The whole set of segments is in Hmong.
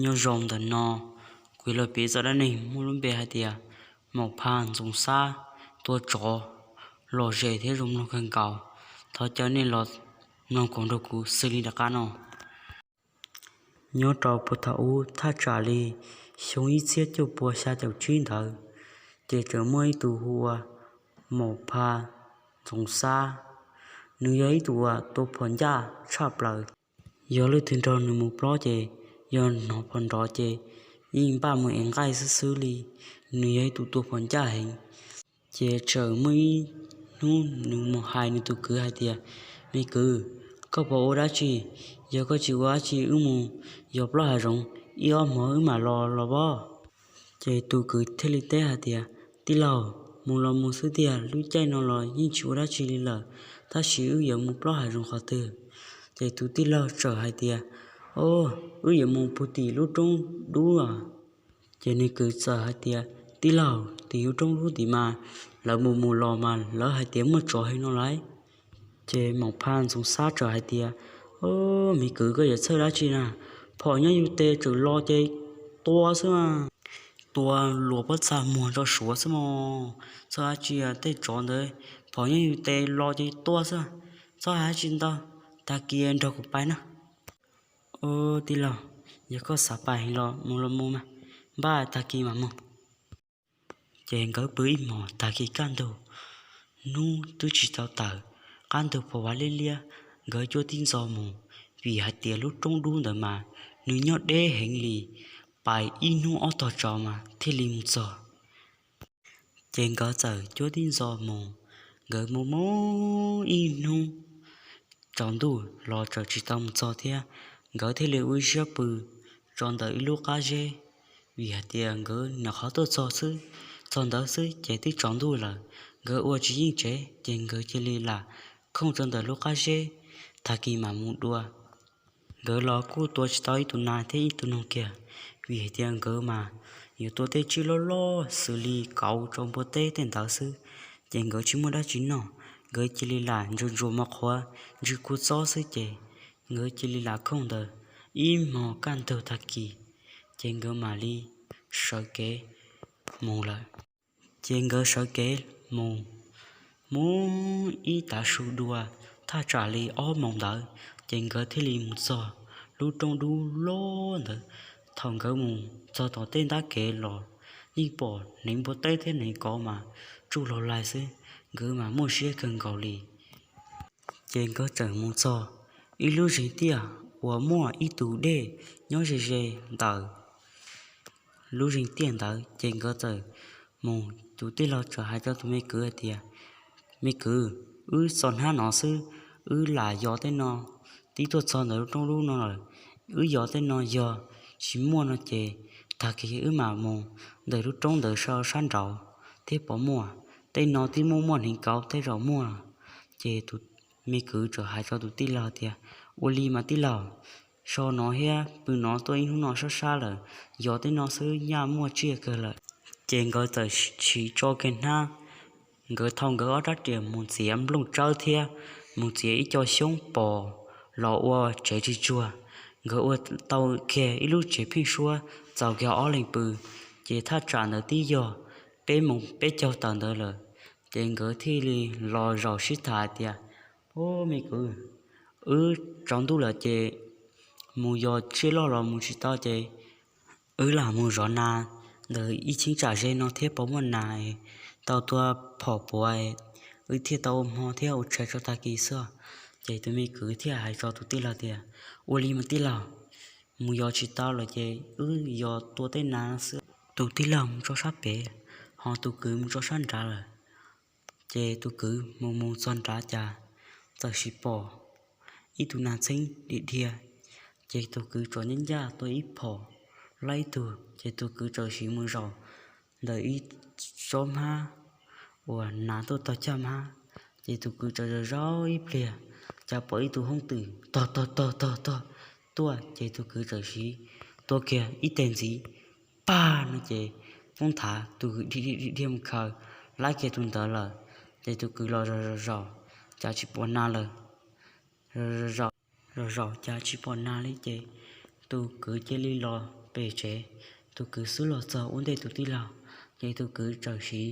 Nyob zoo ntawm no, kuv los piav txoj dab neeg muaj lub npe hais tias Maum Phaj Ntxoov Xab tua tsov lom zem thiab zoo mloog kawg nkaus. Thov caw nej los mloog koom nrog kuv xws li nram qab no. Nyob rau puag thaum ub thaj tsam li xyoo ib txhiab cuaj pua xya caum tsib ntawd, ces txawm muaj ib tug hu ua Maum Phaj Ntxoov Xab. Nws yog ib tug uas tua phom ncaj tshaj plaws. Yog leej twg nrog nws mus plob ces yog hnov phom nrov ces yeej npaj mus ev nqaij xwb xwb li. Nws yog ib tug tua phom ncaj heev. Ces txawm muaj ib hnub nws mus hais nws tus kwv hais tias, Me kwv, koj puas ua dab tsi? Yog koj tsis ua dab tsi wb mus yos plaub hav zoov ib ob hmos wb mam los los pob. Ces tus kwv thiaj li teb hais tias, Tij laug, mus los mus xwb tiag, lub caij no los yeej tsis ua dab tsi li lawm, tab sis wb yuav mus plaub hav zoov qhov twg? Ces tus tij laug txawm hais tias, O, wb yuav mus puag tim lub roob dub. Ces nws kwv txawm hais tias, Tij laug, tim lub roob dub tim mas lawv mus mus los mas lawv hais tias muaj tsov heev no lauj. Ces Maum Phaj Ntxoov Xab txawm hais tias, O, me kwv, koj yuav txhawj dab tsi na? Phom nyob yus tes txawm los ces tua xwb, tua luas pob txha muag tso suav xwb mog. Txhawj dab tsi, tej tsov ntawd phom nyob yus tes los ces tua xwb. Txhob hais dab tsi ntau, tag kis nrog kuv pais na. O, tij laug, yog koj xav pais los mus los mus mas, npaj tag kis mam mus. Ces nkawd pw ib hmos, tag kis kaj ntug, hnub twb tsis tau tawm, qab ntug pos vav liab liab, nkawd cuab tib ntxo mus, vim hais tias lub roob dub ntawd mas nws nyob deb heev li, pais ib hnub ob tog tsaus mas thiaj li mus txog. Ces nkawd txawm cuab tib ntxo mus, nkawd mus mus ib hnub tsaus ntuj los txawm tsis tau mus txog thiab, nkawd thiaj li ua siab pw rau ntawm ib lub qab zeb, vim hais tias nkawd nyuam qhuav tuaj txog xwb, txog ntawd xwb ces twb tsaus ntuj lawm, nkawd ua tsis yeej tsev ces nkawd cia li lam khooj rau ntawm lub qab zeb, tag kis mam mus dua. Nkawd los kuj tua tsis tau ib tug nas thiab ib tug noog kiag, vim hais tias nkawd mas yuav tua tej tsiaj loj loj xws li kauv rau npua teb tej ntawd xwb, ces nkawd tsis muaj dab tsi noj, nkawd cia li lam ntsuas ntsuas mov qhuav ntsw kua txob xwb ces nkawd cia li lam khooj ntawd ib hmos kaj ntug tag kis, ces nkawd mam li sawv kev mus lawm. Ces nkawd sawv kev mus, mus ib tav su dua, thaj tsam li ob moos ntawd, ces nkawd thiaj li mus txog lub roob dub loj ntawd. Thaum nkawd mus txog tom tej ntab kev los yeej pom hneev npua teb thiab hneev kauv mas tsuj laug laig xwb, nkawd mas muaj siab kawg nkaus li. Ces nkawd txawm mus txog ib lub zeeg tiaj uas muaj ib tug dej nyob ze ze ntawm lub zeeg tiaj ntawd, ces nkawd txawm mus, tus tij laug txawm hais rau tus me kwv hais tias, Me kwv, wb txo hnab no xwb, wb lam yos tej no, twb tuaj txog ntawm lub roob dub no lawm, wb yos tej no yog tsis muaj no ces tag kis wb mam mus ntawm lub roob ntawd sab nraud thiab puas muaj, tej no twb muaj muaj hneev kauv tej zaum muaj. Ces tus me kwv txawm hais rau tus tij laug tias, Ua li mas tij laug, so no thiab pw no tuaj ib hnub no sab sab lawm, yos tej no xwb nyaj muaj tsiaj kawg lawm. Ces nkawd txawm siv tso kiag hnab, nkawd thau nkawd ob rab riam mus txiav nplooj tsawb thiab mus txiav ib co xyoob pos los ua tsev tsis tsuag. Nkawd ua tau kiag ib lub tsev pheeb suab txaus kiag ob leeg pw, ces thaj tsam ntawd twb yog peb moos peb caug tawm ntawd lawm. Ces nkawd thiaj li los zaum sib tham hais tias, Ub, me kwv, wb tsaus ntuj lawm ces mus yos tsiaj loj los mus tsis tau ces wb lam mus zov nas ntawm ib cheeb tsam ze no thiab puas muaj nas tau tua phom puav, wb thiaj tau ua hmo thiab ua tshais tso tag kis xwb. Ces tus me kwv thiaj hais rau tus tij laug tias, Ua li mas tij laug, mus yos tsis tau lawm ces wb yos tua tej nas xwb. Tus tij laug mus tso sab pem, ho tus kwv mus tso sab nrad lawm. Ces tus kwv mus mus txog nrad cas txawm sis pom ib tug nas txheeb dhia dhia. Ces tus kwv txawm ncaj ncaj tua ib phom laib ib tug, ces tus kwv txawm sim mus zaum ntawm ib tsob hmab uas nas tuaj taug caj hmab. Ces tus kwv txawm zaum zaum ib pliag, cas pom ib tug hoob twm tog tog tog tog tog tuaj, ces tus kwv txawm sim tua kiag ib teg ntxiv, pag no ces poob nthav, tus kwv dhia dhia dhia mus khaws laib kiag tus ntawd lawm. Ces tus kwv los zaum zaum zaum, cas tsis pom nas lawm. Zaum zaum cas tsis pom nas li ces tus kwv cia li los pem tsev. Tus kwv xub los txog ua ntej tus tij laug, ces tus kwv txawm siv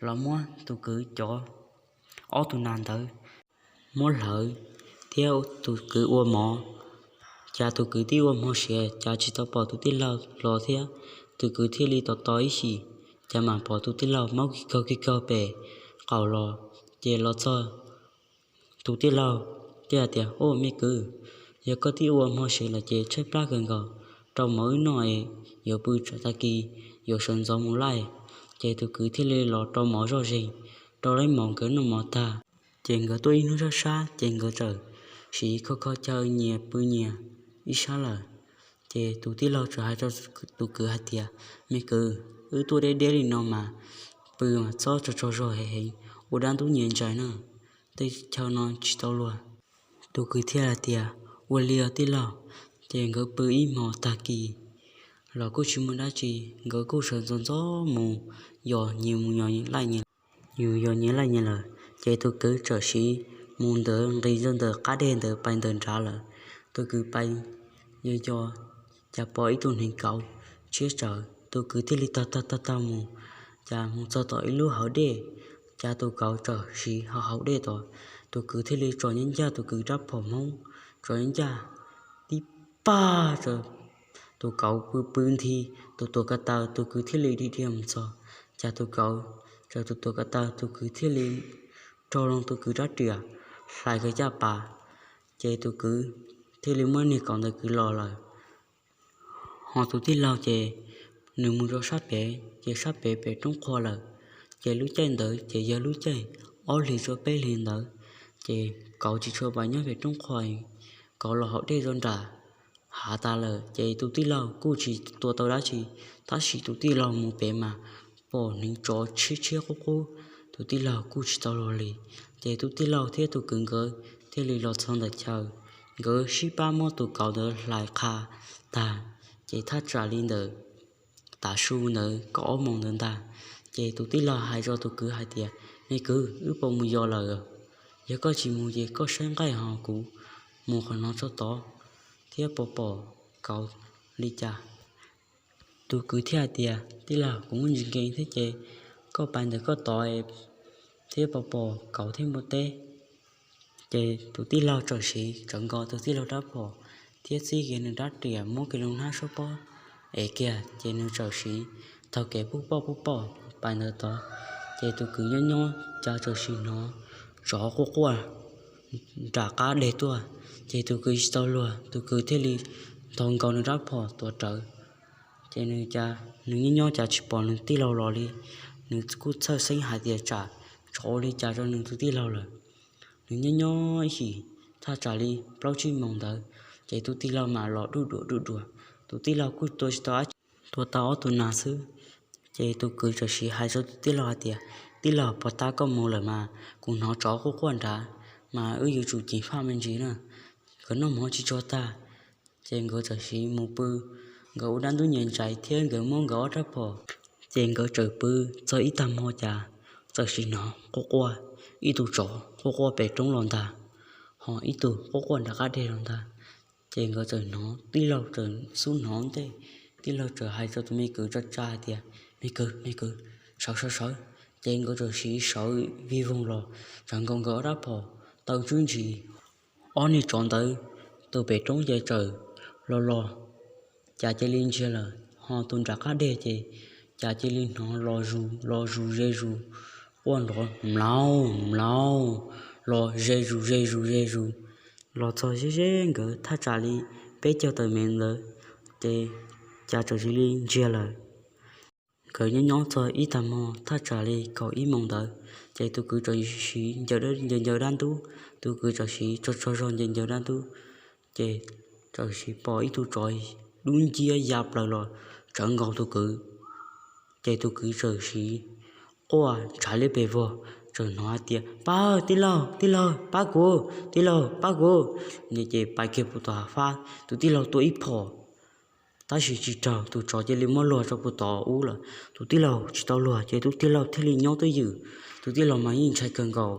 los muab tus kwv cov ob tug nas ntawd muab hlawv thiab tus kwv ua mov. Cas tus kwv twb ua hmo siav, cas tsis tau pom tus tij laug los thiab. Tus kwv thiaj li tos tos ib chim, cas mam pom tus tij laug maub kig kaug kig kaug pem qaum los. Ces los txog tus tij laug thiaj hais tias, Au me kwv, yog koj twb ua hmo siav lawm ces tshaib plab kawg nkaus, rau mov wb noj es yuav pw tsam tag kis yuav sawv ntxov mus laij. Ces tus kwv thiaj li los rau mov zoj zeeg, rau lawv mov, nkawd noj mov tag. Ces nkawd tuaj ib hnub sab sab ces nkawd txawm siv kho kho chaw nyias pw nyias ib sab lawm. Ces tus tij laug txawm hais rau tus kwv hais tias, Me kwv, wb tuaj deb deb li no mas pw mas txhob tsaug tsaug zog heev heev, ua dab ntub nyias ntsais na, tej chaw no tsis tau luag. Tus kwv thiaj hais tias, Ua li os tij laug. Ces nkawd pw ib hmos tag kis los kuj tsis muaj dab tsi, nkawd kuj sawv ntxov ntxov mus yos nyias mus yos laij nyias, yos nyias laij nyias lawm. Ces tus kwv txawm siv mus ntawd nqis zoj ntawm qab deg ntawd pais ntawm nrad lawm. Tus kwv pais yos yos, cas pom ib tug hneev kauv tshiab tsawv, tus kwv thiaj li taug taug taug taug mus, cas mus txog tom ib lub hauv dej, cas tus kauv txawm siv hauv hauv dej tod. Tus kwv thiaj li tsom nyab ncaj tus kwv rab phom hmoob, tsom nyab ncaj tib pag, tus kauv pw pw nthi tus tuam ko taw, tus kwv thiaj li dhia dhia mus txog, cas tus kauv txawm tus tuam ko taw, tus kwv thiaj li rho loo tus kwv rab riam hlais kiag caj pas, ces tus kwv thiaj li muab niag kauv ntawd kwv los lawm. Ho tus tij laug ces nws mus rau sab pem, ces sab pem pem roob qhua lawm, ces lub caij ntawd ces yog lub caij ob hlis txog peb hlis ntawd, ces kauv tsis tshua pais nyob pem roob qhua, kauv los hauv dej rau nram hav tas lawm. Ces tus tij laug kuj tsis tua tau dab tsi, tab sis tus tij laug mus pem mas pom hneev tsov tshiab tshiab qub qub, tus tij laug kuj tsis tau luag li. Ces tus tij laug thiab tus kwv nkawd thiaj li los txog ntawm chaw, nkawd sib pab muab tus kauv ntawd hlais qha tag, ces thaj tsam li ntawm tav su ntawd kaum ob moos ntawd ntag, ces tus tij laug hais rau tus kwv hais tias, Me kwv, wb puas mus yos lawm? Yog koj tsis mus ces koj saib nqaij ho kuv mus qhov no txog tod thiab puas pom kauv li cas. Tus kwv thiaj hais tias, Tij laug, kuv muaj ntsis nkees thiab ces koj pais ntawm koj tod thiab puas pom kauv thiab npua teb. Ces tus tij laug txawm siv tsawv nkaus tus tij laug rab phom thiab txib kiag nws rab riam muab kiag loo hnab suab pob ev kiag, ces nws txawm siv taug kev pub poj pub poj pais ntawd tod. Ces tus kwv nyob nyob cas txawm sim hnov tsov quaj quaj nram qab deg tuaj, ces tus kwv tsis tau luag, tus kwv thiaj li ntaus nkaus nws rab phom tuav rawv. Ces nws cas nws nyob nyob cas tsis pom nws tij laug los li, nws kuj txhawj xeeb hais tias tsam tsov ua li cas rau nws tus tij laug lawm. Nws nyob nyob ib chim thaj tsam li plaub tsib moos ntawd, ces tus tij laug mam los duj duam duj duam, tus tij laug kuj tua tsis tau dab tsi, tua tau ob tug nas xwb. Ces tus kwv txawm siv hais rau tus tij laug hais tias, Tij laug, puag ta koj mus lawm mas kuv hnov tsov quaj quaj nrad, mas wb yuav tsum ceev faj me ntsis na, nkawd noj mov tsis tsuag tag. Ces nkawd txawm siv mus pw, nkawd ua dab ntub nyias ntsais thiab nkawd muab nkawd ob rab phom. Ces nkawd txawm pw txog ib tag hmo cas txawm sim hnov quaj quaj, ib tug tsov quaj quaj pem roob los ntag, ho ib tug quaj quaj nram qab deg los ntag. Ces nkawd txawm hnov, tij laug txawm xub hnov ntej, tij laug txawm hais rau tus me kwv tsa tsa hais tias, Me kwv, me kwv, sawv sawv sawv. Ces nkawd txawm siv sawv vij voog los tsawv nkaus nkawd ob rab phom taw ntswb ntsis. Ob niag tsov ntawd tus pem roob ces txawm los los, cas cia li ntsiag lawm, ho tus nram qab deg ces cas cia li hnov los zus los zus ze zus, quaj nrov mlaus mlaus los ze zus ze zus ze zus. Los txog ze ze nkawd thaj tsam li peb caug tawm mev ntawd, ces cas txawm cia li ntsiag lawm. Nkawd nyob nyob txog ib tag hmo thaj tsam li kaum ib moos ntawd, ces tus kwv txawm siv ncaws ncaws dab ntub, tus kwv txawm siv tsaug tsaug zog ncaws ncaws dab ntub, ces txawm siv pom ib tug tsov dub nciab ya plaws los tsawv nkaus tus kwv. Ces tus kwv txawm siv quaj ntshav liab pes vog, txawm hnov hais tias, Pab, tij laug, tij laug, pab kuv, tij laug, pab kuv. Ces pais kiag puag tom hav fab, tus tij laug tua ib phom, tab sis tsis raug, tus tsov cia li muab luag rau puag tod ub lawm. Tus tij laug tsis tau luag, ces tus tij laug thiaj li nyob twj ywm, tus tij laug mas yeej ntshai kawg nkaus.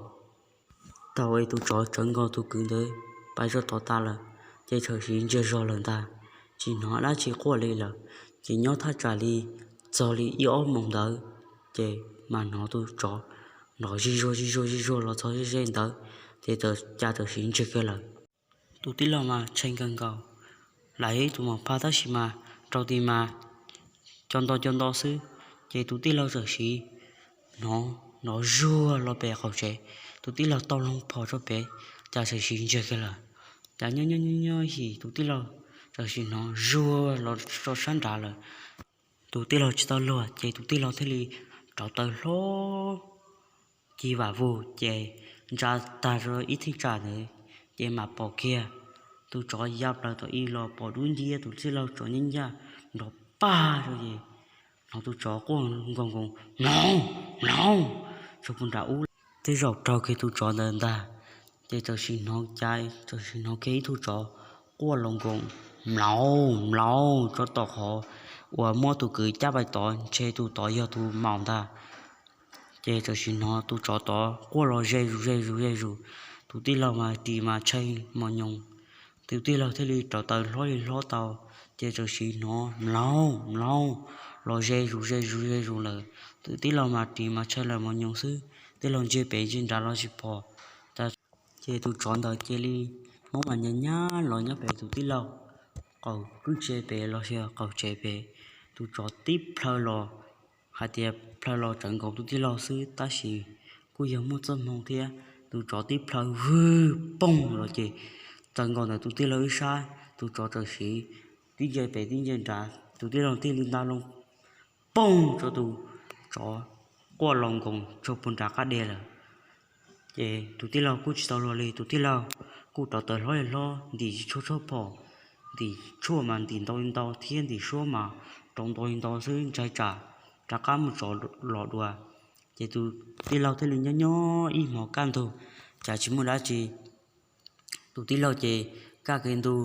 Thaum es tus tsov tsawv nkaus tus kwv ntawd pais rau tod tas lawm, ces txawm siv ntsiag zog lawm ntag, tsis hnov dab tsi quaj li lawm. Ces nyob thaj tsam li txog li ib ob moos ntawd, ces mas hnov tus tsov nrov zig zuag zig zuag zig zuag los txog ze ze ntawd, ces cas txawm sim ntsiag kiag lawm. Tus tij laug mas tshee kawg nkaus, lam yog ib tug mos phaj tab sis mas rau tim mas co nto co nto xwb, ces tus tij laug txawm sim hnov nrov zuag los pem qaum tsev. Tus tij laug tau loo phom rau pem, cas txawm sim ntsiag kiag lawm. Cas nyob nyob nyob nyob him tus tij laug txawm sim hnov zuag los rau sab nrad lawm. Tus tij laug tsis tau luag ces tus tij laug thiaj li rauv taws hlob ci vam vug ces ntsa tag rau ib thij tsam ntawd, ces mam pom kiag tus tsov ya plaws tom ib los pom dub nciab tus tij laug tso nyab ncaj nrov pag rau ces hnov tus tsov quaj nkoos nkoos mlaub mlaub tsuag puag nram ub. Tej zaum raug kiag tus tsov ntawd ntag, ces txawm sim hnov cas txawm sim hnov kiag ib tug tsov quaj los nkoos mlaub mlaub tso tom qhov uas muab tus kwv cab pais tod, ntshe tus tod yog tus maum ntag. Ces txawm sim hnov tus tsov tod quaj los ze zus ze zus ze zus, tus tij laug mas ris mas tshee mos nyoos. Tus tij laug thiaj li rauv taws hlob li hlob tau, ces txawm sim hnov mlaub mlaub los ze zus ze zus ze zus lawm. Tus tij laug mas ris mas tshee lawm mos nyoos xwb, tij laug ntsia pem ntsia nrad los tsis pom. Ces tus tsov ntawd cia li muab mas nyas nyas los nyob pem tus tij laug qaum kwj tse pem los sis qaum tsev pem. Tus tsov tib plhaw los, hais tias plhaw los tsawv nkaus tus tij laug xwb tab sis kuj yog muaj txoj hmoo thiab. Tus tsov tib plhaw vwg poog los ces tsawv nkaus ntawm tus tij laug ib sab, tus tsov txawm sim tib nce pem tib nce nrad, tus tij laug thiaj li nta loo poog rau tus tsov quaj los nkoos tsuag puag nram qab deg lawm. Ces tus tij laug kuj tsis tau luag li, tus tij laug kuj rauv taws hlob li hlob, ntim tshuaj tshuaj phom, ntim tshuaj mas ntim ntau li ntau thiab ntim suab mas rau ntau li ntau xwb, ntshai tsam rov qab mus tsov los dua. Ces tus tij laug thiaj li nyob nyob ib hmos kaj ntug, cas tsis muaj dab tsi. Tus tij laug ces kaj kiag ntug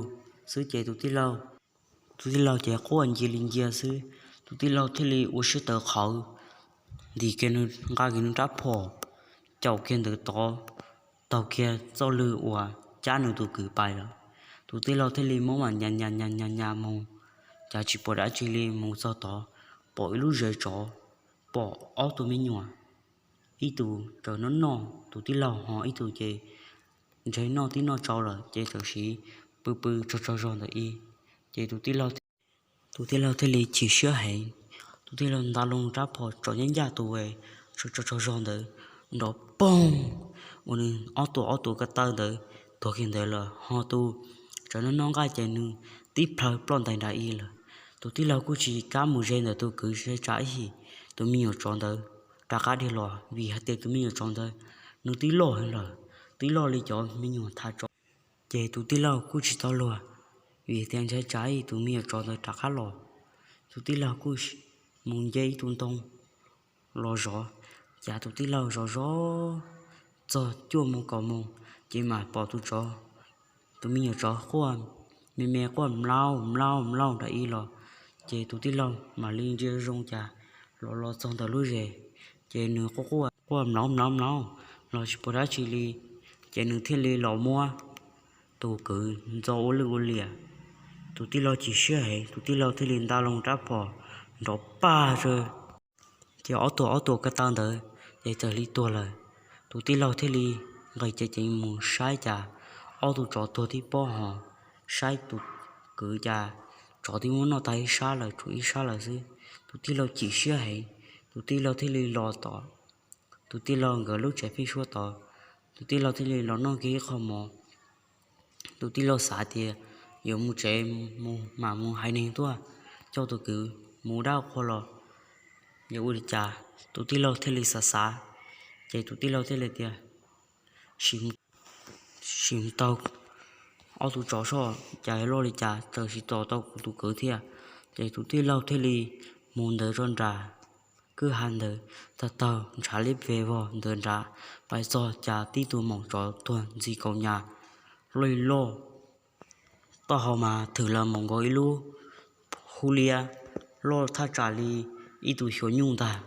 xwb ces tus tij laug, tus tij laug ces quaj ncia li ncia xwb. Tus tij laug thiaj li ua siab tawv qhawv, ntim kiag nws, nqa kiag nws rab phom, caum kiag ntawd tod, taug kiag txoj lw uas cab nws tus kwv pais lawm. Tus tij laug thiaj li muab mas nyas nyas nyas nyas nyas mus, cas tsis pom dab tsi li. Mus txog tod pom ib lub zes tsov, pom ob tug me nyuam, ib tug tsaws noj noj tus tij laug, ho ib tug ces ntshe noj tib noj tsau lawm ces txawm sim pw pw tsaug tsaug zog ntawm ib. Ces tus tij laug, tus tij laug thiaj li chim siab heev, tus tij laug nta loo rab phom tsom nyab ncaj tus tsaug tsaug zog ntawd nrov poog, uas nws ob tuam ob tuam ko taw ntawd tuag kiag ntawd lawm, ho tus tsaws noj noj nqaij ces nws tib plhaw ploj ntais nrad ib lawm. Tus tij laug kuj tsis kam mus ze ntawm tus kwv ze tsa ib him, tus me nyuam tsov ntawd rov qab dhia los vim hais tias tus me nyuam tsov ntawd nws twb loj heev lawm, twb loj li cov me nyuam thav tsov. Ces tus tij laug kuj tsis tau luag, vim tias ntshai tsam ib tus me nyuam tsov ntawd rov qab los. Tus tij laug kuj mus nce ib tug ntoo los zov, cas tus tij laug zov zov txog cuaj moos kaum moos, ces mam pom tus tsov, tus me nyuam tsov quaj me me quaj mlaub mlaub mlaub nrad ib los. Ces tus tij laug mam li ntsia zoo cas los los txog ntawm lub zes, ces nws quaj quaj mlaub mlaub mlaub los tsis pom dab tsi li. Ces nws thiaj li los muab tus kwv ntxo ua lwj ua liam. Tus tij laug chim siab heev, tus tij laug thiaj li nta loo rab phom nrov pag tsawv, ces ob tuam ob tuam ko taw ntawd ces txawm li tuag lawm. Tus tij laug thiaj li nqis cev ceev mus saib cas ob tug tsov tuag tib pob, ho saib tus kwv cas tsov twb muab noj tag ib sab lawm, tshuav ib sab lawm xwb. Tus tij laug chim siab heev, tus tij laug thiaj li los tom tus tij laug nkawd lub tsev phij suab tod. Tus tij laug thiaj li los noj kiag ib qho mov. Tus tij laug xav tias yuav mus tsev, mus mam mus hais neeg tuaj coj tus kwv mus dab qhua los yuav ua li cas. Tus tij laug thiaj li xav xav, ces tus tij laug thiaj li tias, sim mus tau ob tug tsov soj cas loj li cas txawm sim tos tau kuv tus kwv thiab. Ces tus tij laug thiaj li mus ntawd rau nram kwj ha ntawd, tag taug ntshav liab pes vog ntawd nrad, pais txog cas tib tug maum tsov tuag ntxi kaus nyas loj li loj, taub hau mas thwm los mus nkaus ib lub hub liab loj thaj tsam li ib tug xyuas nyuj ntag.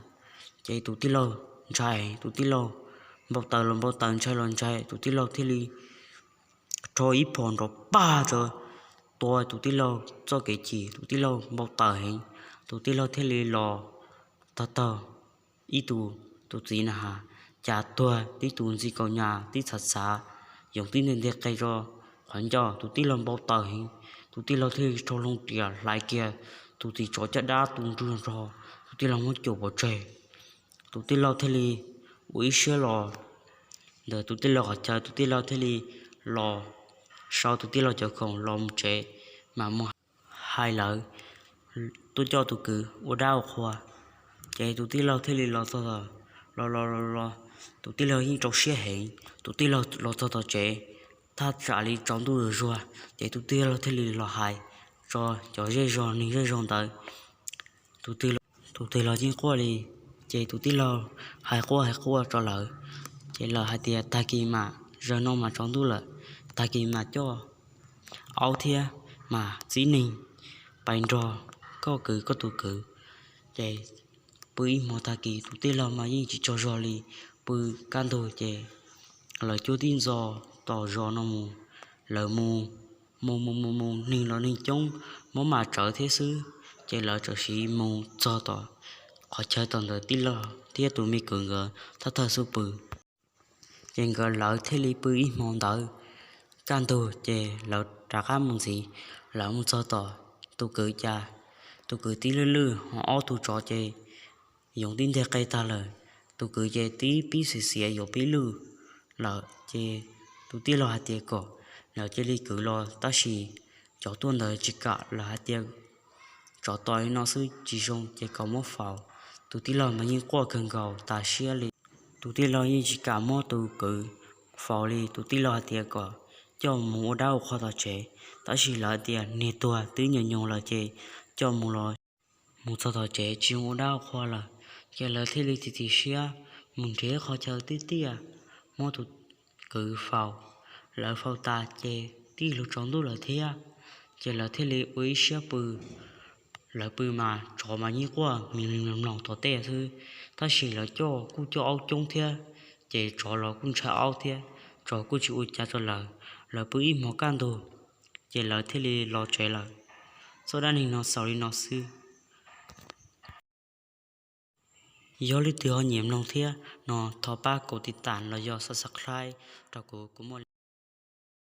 Ces tus tij laug ntshai, tus tij laug npau taws los npau taws, ntshai los ntshai, tus tij laug thiaj li rho ib phom nrov pag rau tua tus tij laug txoj kev chim, tus tij laug npau taws heev, Tus tij laug thiaj li los tog taug ib tug, tus txiv na has cas tuag tib tus ntxi kaus nyas tib txhav txhav, yoov tib nte nte qe rau qhov ncauj. Tus tij laug npau taws heev, tus tij laug thiaj li rho loo riam hlais kiag tus txiv tsov caj dab tu nrug nrog tus tij laug muab cuam pov tseg. Tus tij laug thiaj li ua ib siab los ntawm tus tij laug qhov chaw, tus tij laug thiaj li los sau tus tij laug cov khoom los mus tsev, mas mus hais lawv tuaj coj tus kwv ua dab ua qhua. Ces tus tij laug thiaj li los txog, los los los los, tus tij laug yeej rau siab heev, tus tij laug los txog tom tsev, thaj tsam li tsaus ntuj zuag zuag, ces tus tij laug thiaj li los hais tso cov zej zog neeg zej zog ntawd. Tus twg los yeej quaj li, ces tus tij laug hais quaj hais quaj rau lawv, ces lawv hais tias tag kis mas, zaum no mas tsaus ntuj lawm, tag kis mas coj aub thiab mas txib neeg pais nrog koj kwv koj tus kwv. Ces pw ib hmo tag kis tus tij laug mas yeej tsis tsaug zog li, pw kaj ntug ces lawv cuab tib ntxo tom zos no mus, lawv mus mus mus mus mus, neeg los neeg coob, mob mas tsawv thiab xwb, ces lawv txawm sim mus txog tom qhov chaw tom ntawd tij laug thiab tus me kwv nkawd thawj thawj xub pw. Ces nkawd lawv thiaj li pw ib hmo ntawd, kaj ntug ces lawv rov qab mus ntxiv. Lawv mus txog tom tus kwv cas, tus kwv tib lwj lwj, ho ob tug tsov ces yoov tib nte qe tag lawm. Tus kwv ces tib pib xiav xiav yuav pib lwj lawm, ces tus tij laug hais tias kom lawv cia li kwv los, tab sis cov tuaj ntawd tsis kam, lawv hais tias tsov tom li no xwb tsis zoo, ces kom muab faus. Tus tij laug mas yeej quaj kawg nkaus tas siab li. Tus tij laug yeej tsis kam muab tus kwv faus li, tus tij laug hais tias kom coj mus ua dab ua qhua tom tsev, tab sis lawv tias niag tuag twb nyoos nyoos lawm ces coj mus los mus txog tom tsev tsis zoo ua dab ua qhua lawm. Ces lawv thiaj li tis tis siab mus nrhiav qhov chaw tiaj tiaj muab tus kwv faus. Lawv faus tas ces tib lug tsaus ntuj lawm thiab, ces lawv thiaj li ua ib siab pw. Lawv pw mas tsov mas yeej quaj mloog mloog tom tej xwb, tab sis lawv coj kuj coj aub coob thiab, ces tsov los kuj ntshai aub thiab, tsov kuj tsis ua cas rau lawv. Lawv pw ib hmo kaj ntug, ces lawv thiaj li los tsev lawm. Txoj dab neeg no xaus li no xwb. Yog leej twg ho nyiam mloog thiab no thov pab kaum tiv tam los yog subscribe rau kuv, kuv muaj